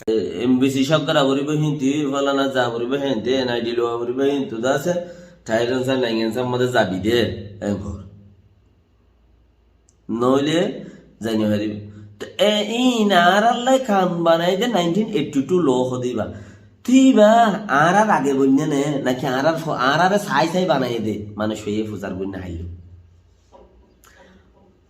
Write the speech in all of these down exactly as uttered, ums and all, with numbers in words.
Embesi cók gora foribó híntu, fólana za foribó híntu, en ai di lowa foribó híntu, de asé, thair ansa, nain ansa modde zabi de, en hor. Noóile zai no faribá. Te e, iín añárálla kanun banaiyé dé nineteen eighty two law hoó dé íba. Te íba añárár age boinné né, náki añárár fo-, añáráre sai sai banaiyé dé, manúic hoiyé fusar boinné háillo.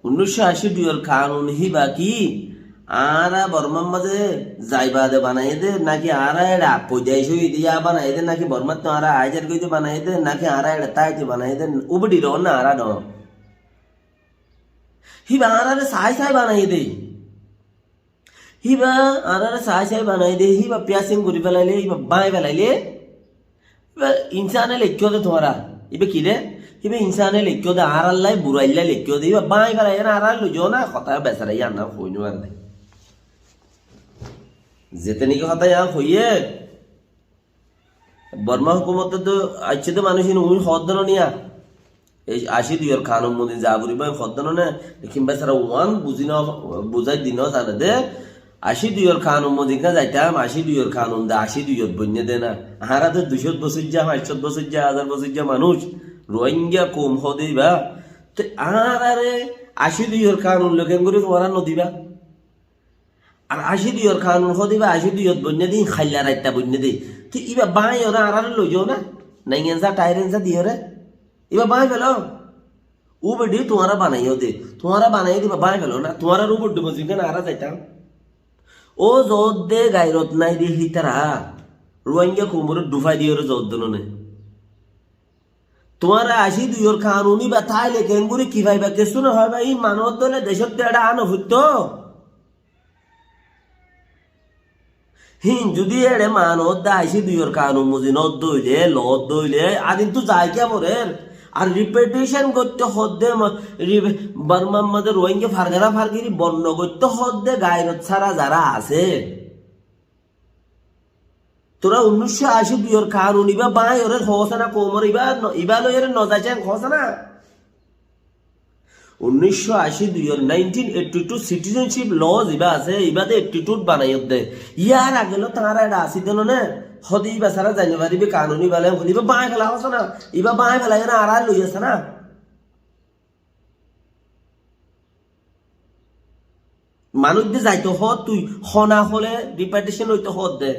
Unnúiccó ací duiyór kanun híba ki? Añára Bormár mazé zai baade banaiyé dé, náki añára eçe foida aiccé dé yá banaiyé dé, náki Bormáttu añára aizar goijjé dé banaiyé dé, náki añára eçe táite banaiyé dé, ubeçi roón né añára roón. Híba añáráre sai sai banaiyé dé. Híba añáráre sai sai banaiyé dé, híba piyasing gorí felailé, híba báñgi felailé, híba insane leikkó dé tuáñra. Híba ki dé? Híba insane leikkó dé, añárálla burailla leikkó dé, híba báñgi felaiyé né, añáráre loizó na, hotá besara yían hoói no fare dé. Zete niki hotá yían hoiyé, Borma hókumotte to aiccé dé manúic ín uin hoódde no niya. Ei ací duiyór kanun mozin za foribó hoódde no ne. Lekin besara uán buzí no, buzái di no zane dé. Ací duiyór kanun mozin ká zaitam, ací duiyór kanun de ací duiyót boinné dé na. Añára to dui cót bosóijja, fañs cót bosóijja, házar bosóijja manúic. Rohingya koum hoó dé íba. Te añárare ací duiyór kanun loi kengorí tuáñra no diba? Ar ací duiyór kanun hoó dé íba, ací duiyót boinné dé, háilla raitta boinné dé. Te íba báñgi óre añáráre loizó na, nain ansa, thair ansa diyoré. Íba báñgi felo. Ubeçi tuáñra banaiyó dé. Tuáñra banaiyó dé, íba báñgi felo na. Tuáñrar ubeçi mozin ká añára zaitam. Ó zodde gairot nai dé hítara. Rohingya koumoré dufai diyoré zodde no né. Tuáñra ací duiyór kanun íba táile kengorí ki faiba, kessú no faiba, ín manodde óile decóttu eçe aá no foittó. Hín zudi eçe manodde ací duiyór kanun mozin odde óile, lo odde óile, adin tu zai kiya forer. Ar ripeticon goitté hoódde ma-, ri-, Bormar mazé Rohingya fargana fargiri bonno goitté hoódde gairot sára zara asé. Tuáñra unnúiccó ací duiyór kanun ibá báñgi óre hoósana, koumor ibá no-, ibá loiyóre no zaicán hoósana. Unnúiccó ací duiyór, nineteen eighty two citizenship law zibá asé, ibá de eighty two banaiyódde. Yar age ló tuáñra eçe asídde no né? Hóde ibá sára zai no faribá, kanun ibá loi, hóde ibá báñgi fela hoósana, ibá báñgi felaiyóre añára loi asana. Manúic de zaito hoó tui, hona hole ripatriyécon óito hoó de.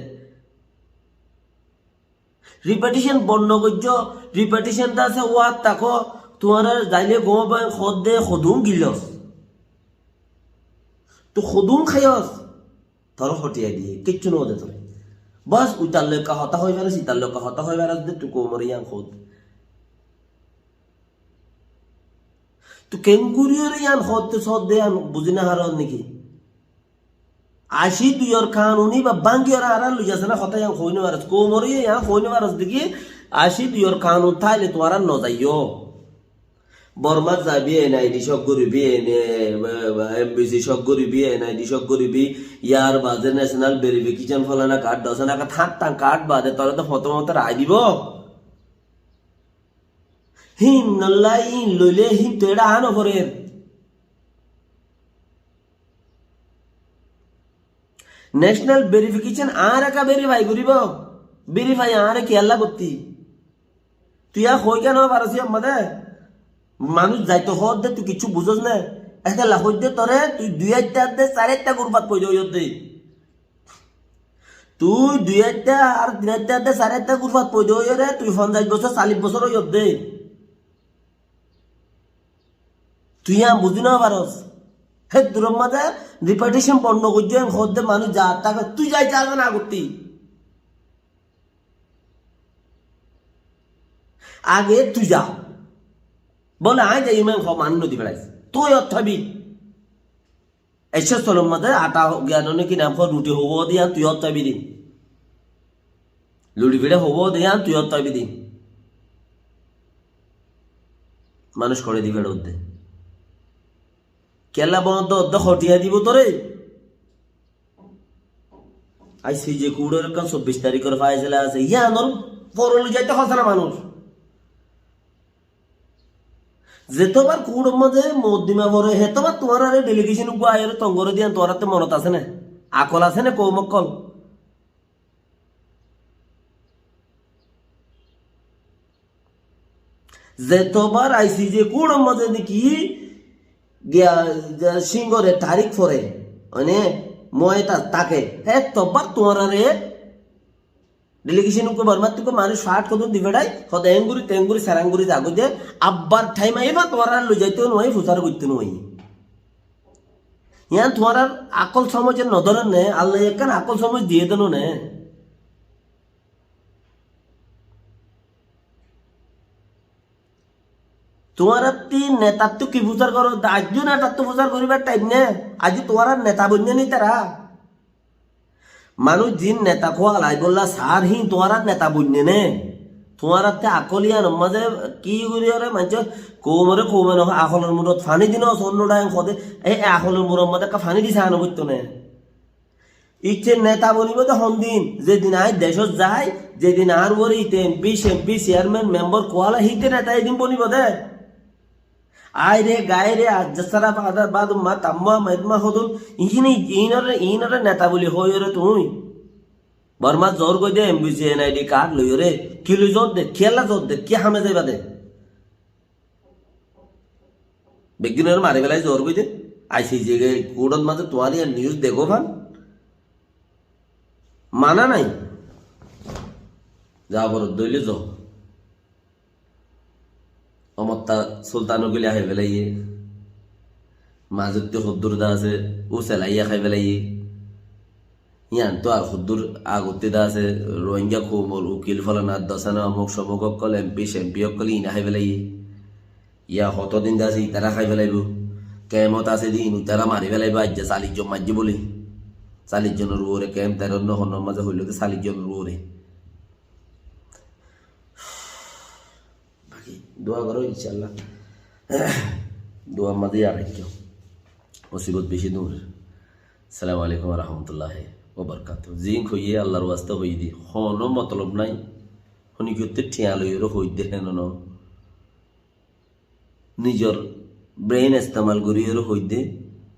Ripatriyécon bonno goijjó, ripatriyécon de asé, uwát táko, tuáñra zaile gom óibo hoó de, hodún gilós. Tui hodún háiyos. Toré hothiyai diye, kiccú no de toré. Bos, uitar loi ekka hotá hoi faros, itar loi ekka hotá hoi faros de, tui koumoré yián hoóde. Tui kengoriyóre yián hoóde sódde yián buzí no faros niki? Ací duiyór kanun ibá báñgiyóre añára loi asana hotá yián hoi no faros. Koumoré yián hoi no faros de ki, ací duiyór kanun táile tuáñra no zaiyó. Bormát zaibi, en ai di cók goribi, en, e, e, embesi cók goribi, en ai di cók goribi, yar bade national verification folana kard, dosana kard, háñttan kard bade toré to fotómot rai dibo. Hín nolla, hín loile hín to eçe aá no forer. National verification añáre ká verify goribo? Verify añáre kiyólla gottí? Tui yá hoi kiyá no faros yá mazé? Manúic zaito hoódde tui kiccú buzós né? Ekella hoódde toré tui dui aitta de sair aitta gurfat foida óiyos de. Tui dui aitta ar tin aitta de sair aitta gurfat foida óiyore tui fonzaic bosór, sallic bosór óiyos de. Tui yián buzí no faros. Hé duror mazé ripatriyécon bonno goijjó, en hoódde manúic zaat táke, tui zai zaa na gottí. Age tui za. Bole, añí zaiyum, en hoó manúic nodi feláis. Tui ot táibi. Ecce solor mazé ata giyan ne ki nam hoó, ruti hoó de yián tui ot táibi de. Luri fiçe hoó de yián tui ot táibi de. Manúic hoçé di feçódde. Kiyólla bonodde odde hothiyai dibo toré. Aijja ze kuçor ekkán sobbic tarikor faisala asé, yíanor fore loi zaito hoó na manúic. Zetobar kuçor mazé mokoddima fore, hetobar tuáñrare delegécon uggúa aiyóre tong goré de yían tuáñrattú monot asé né? Akol asé né koum ókkol? Zetobar aijja ze kuçor mazé niki giya, giya cíngore tarik fore, mane muaita táke, hetobar tuáñrare delegécon uggúa Bormattú uggúa manúic fáth hodún di feçái, hode enguri tenguri seranguri zagói de, abbar thaim aiyé ba tuáñrare loi zaito nuaiyé, fusár goitto nuaiyé. Yían tuáñrar akol somozé nodóre né, Allaye ekkán akol somoz diyé de no né. Tuáñrattú netattú ki fusár goró? Aijjó netattú fusár goríbar thaim né? Aijjó tuáñrar neta boinné né tará? Manúic zin neta kuwalai bolla sar hín tuáñrar neta boinné né? Tuáñrattú akol yíanor mazé ki gorí ore maincór koumore koume no akolor murot faní di no sonnó dháin hode, e akolor murot mazé ekká faní di saá no foitto né? Icce neta bonibo de hondin, zedin añí decót zai, zedin añár uore ite em pi, cem pi, cearmen, membor kuwala híte neta edin bonibo de. Aire, gaire, ajja sára, fadar, badumma, tamma, medma hodún, iíne, iínore, iínore neta buli hoiyóre tuñí. Bormat zoór goi de em bi si en ai di kard loiyóre, ki loi zoór de, kiyólla zoór de, ki hame zaiba de? Beggúnore mari félai zoór goi de. Aijja ze kuçor mazé tuáñra yían nius degó fán. Mana nai. Za forot dóile zo. Omotta Sultano guli hái félaiye. Mazottú hoddúr de asé, ú selaiye hái félaiye. Yían tó ar hoddúr agottú de asé, Rohingya koumor ukil folana, dosana, omuk somuk ókkol, em pi, cem pi ókkol iíne hái félaiye. Yá hotodin de asé, itará hái félaibo. Kemot asé de iín itará mari félaibo, aijja callic zon maijjé bóli. Callic zonor uore kem, teró no honnor mazé hoiló de callic zonor uore. Baki dua goró, incállah. Duar mazé yad raikkó. Musibot beci dur. Assalamu alaikum wa rahmatullahi wa barakatuhu. Ziín hoiyé Allar wasta hoiyé de. Hono motolob nai. Honikiyottú thiañ loiyóre hoiyé de héno no. Nizor brain estemal goríyore hoidde,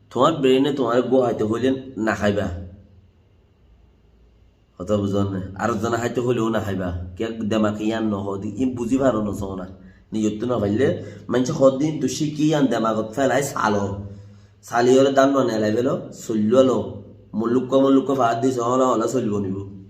tuáñr braine tuáñre gúa háito hoile no háiba. Hotá buzón né? Ar zone háito hoileó no háiba. Kiyá demak yían no hoó de, iín buzí faro no sóna. Nizottú no faille, maincé hoó de iín tu cíki yían demagot félai salo. Saliyore dán no nelai felo, soilló lo. Mullukko mullukko faár di sóna, ola soilló nibo.